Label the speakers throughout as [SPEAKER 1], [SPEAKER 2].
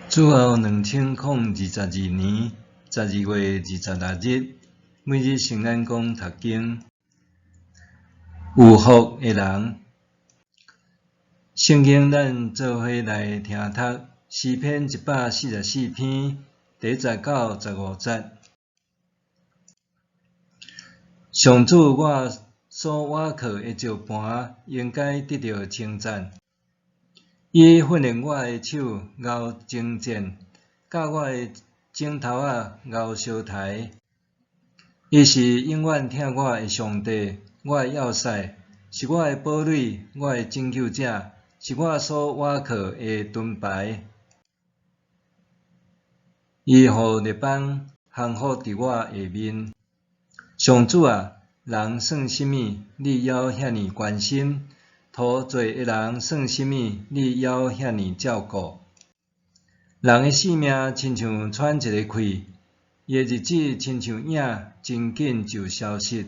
[SPEAKER 1] 主後2022年12月26日，每日聖難講讀經。有福的人，聖經咱做伙來聽讀詩篇144篇第一節到15節。上主，我所倚靠的石磐，應該得著稱讚。伊訓練我的手熬征戰，教我的指頭仔熬相刣。伊是永遠疼我的上帝，我的要塞，是我的堡壘，我的拯救者，是我所倚靠的盾牌。伊予列邦降服佇我下面。上主啊，人算啥物，你猶遐爾關心？塗做的人算啥物，你猶遐爾照顧？人的性命親像喘一个氣，伊的日子親像影，真緊就消失。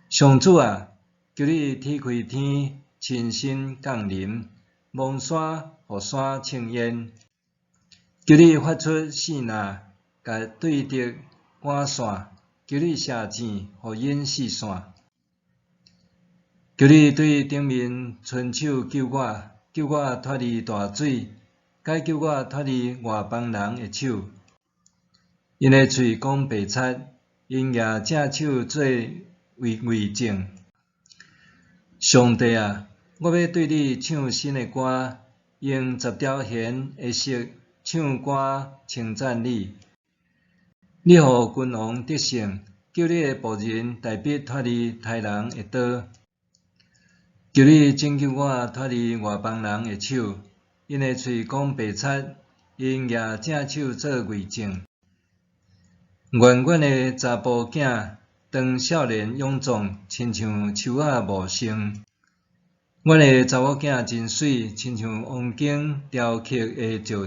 [SPEAKER 1] 上主啊，求你鐵開天，親身降臨，蒙山予山衝煙。求你發出爍爁，共對敵趕散；求你射箭，予𪜶四散。求你對頂面伸手救我，救我脫離大水，解救我脫離外邦人的手。𪜶的喙講白賊，𪜶舉正手做偽證。上帝啊，我欲對你唱新的歌，用十條弦的瑟唱歌稱讚你。你予君王得勝，救你的僕人大衛脫離刣人的刀。求你拯救我脫離外邦人的手，𪜶的喙講白賊，𪜶舉正手做偽證。願阮的查埔囝當少年勇壯，親像樹仔茂盛。阮的查某囝真媠，親像王宮雕刻的石柱。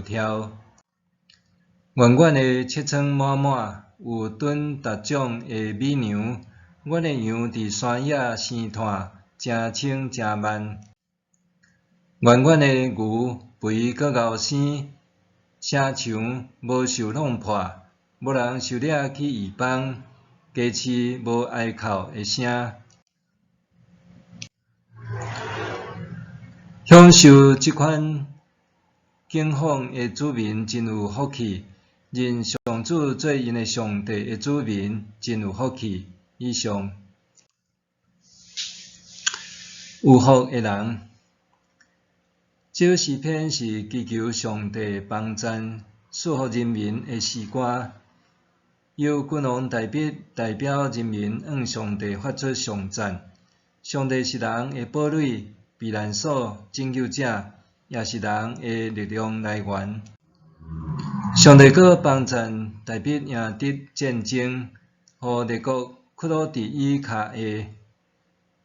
[SPEAKER 1] 願阮的痔瘡滿滿，有囤逐種的米糧。阮的羊佇山野生湠，成千成萬。願阮的牛肥閣𠢕生，城牆無受弄破，無人受掠去異邦，家飼無哀哭的聲。享受這款景況的子民真有福氣，認上主做𪜶的上帝的子民真有福氣。以上。有福的人，這首詩篇是祈求上帝幫贊賜予人民的詩歌，由君王大衛代表人民向上帝發出頌讚。上帝是人的堡壘、避難所、拯救者，也是人的力量來源。上帝閣幫贊大衛贏得戰爭，予列國屈倒佇伊跤下。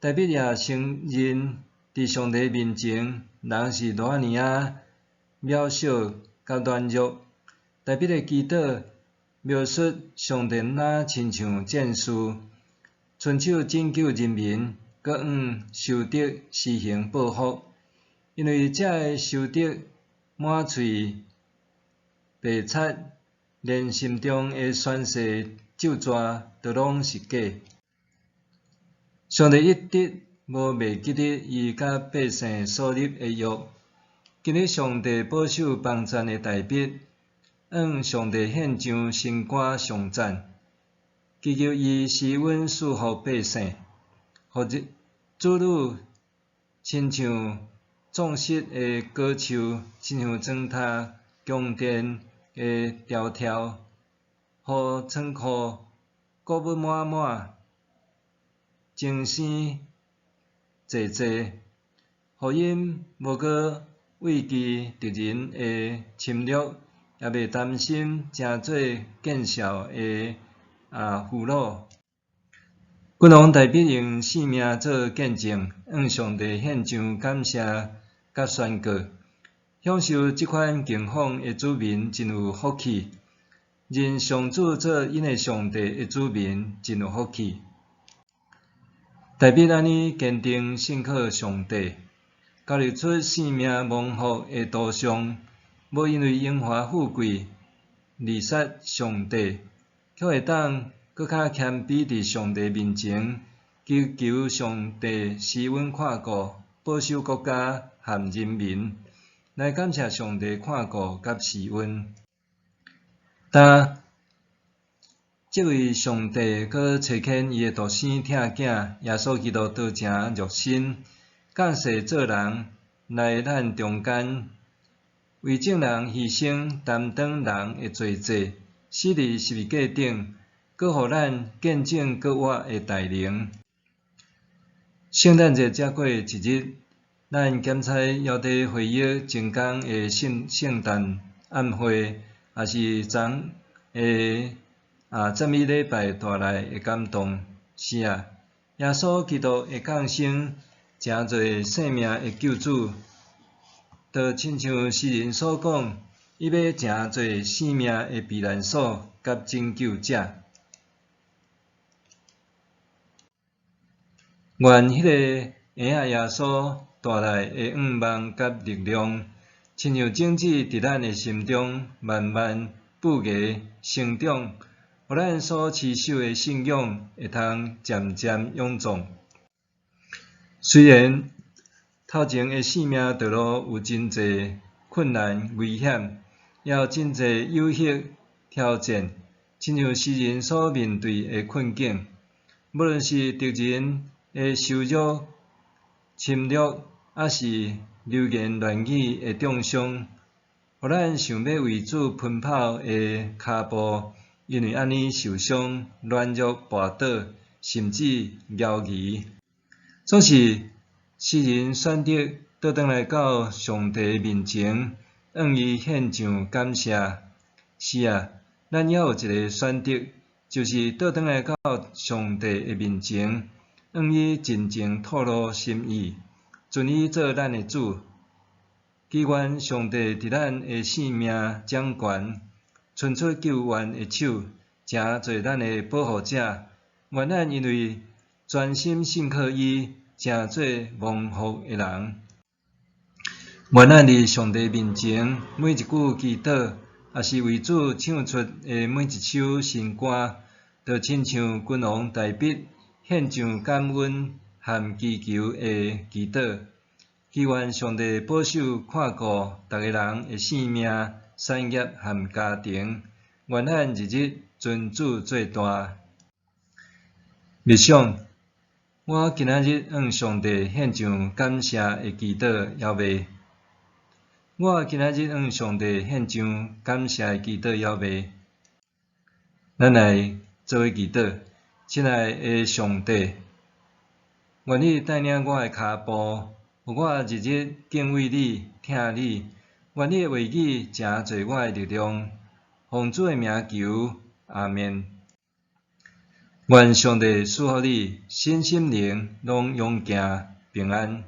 [SPEAKER 1] 大衛也承認，佇上帝面前，人是偌爾仔渺小佮軟弱。大衛的祈禱描述上帝若親像戰士，伸手拯救人民，閣向仇敵施行報復。因為這个仇敵滿喙白賊，連心中的宣誓咒詛都攏是假。上帝一直無袂記得伊佮百姓所立的約。今日上帝保守幫贊的大衛，向上帝獻上新歌頌讚，祈求伊施恩賜福百姓，予子女親像壯實的果樹，親像磚塔宮殿的雕柱，予倉庫穀物滿滿，精生濟濟，予𪜶無閣畏懼敵人的侵略，也袂擔心成做見笑的俘虜。君王大衛用性命做見證，向上帝獻上感謝佮宣告。享受這款境況的子民真有福氣，認上主做𪜶的上帝的子民真有福氣。大衛按呢堅定信靠上帝，交織出性命蒙福的圖像。無因為榮華富貴而殺上帝，卻會當閣較謙卑佇上帝面前，祈求上帝施恩看顧，保守國家和人民，來感謝上帝看顧佮施恩。但這位上帝閣差遣伊的獨生疼囝耶穌基督道成肉身，降世做人來咱中間，為眾人犧牲，擔當人的罪債，死佇十字架頂，閣予咱見證閣活的大能。聖誕節才過一日，咱檢採猶佇回憶前工的聖聖誕晚會，抑是昨的讚美禮拜帶來的感動。是啊，耶穌基督的降生，成做生命的救主，就親像詩人所講，伊欲成做生命的避難所佮拯救者。願彼個嬰仔耶穌帶來的向望佮力量，親像種子佇咱的心中慢慢布芽成長，予咱所持守的信仰會通漸漸勇壯。雖然頭前的生命道路有真濟困難危險，也有真濟誘惑挑戰，親像詩人所面對的困境，無論是敵人的羞辱、侵略，抑是流言亂語的中傷，予咱想欲為主奔跑的跤步，因為按呢受傷、軟弱、跋倒，甚至搖移。總是詩人選擇倒轉來到上帝面前，向伊獻上感謝。是啊，咱也有一個選擇，就是倒轉來到上帝的面前，向伊盡情吐露心意，尊伊做咱的主。祈願上帝佇咱的生命掌權，伸出救援的手，成做咱的保護者。願咱因為專心信靠伊，成做蒙福的人。願咱佇上帝面前每一句祈禱，抑是為主唱出的每一首新歌，就親像君王大衛獻上感恩和祈求的祈禱。祈願上帝保守看顧逐個人的性命、產業和家庭。願咱日日尊主做大。默想，我今仔日向上帝獻上感謝的祈禱，猶未？我今仔日向上帝獻上感謝的祈禱，猶未？咱來做伙祈禱，親愛的上帝，願你帶領我的跤步，予我日日敬畏你、疼你。願你的話語成做我的力量。奉主的名求，阿們。願上帝賜福你，身心靈攏勇健平安。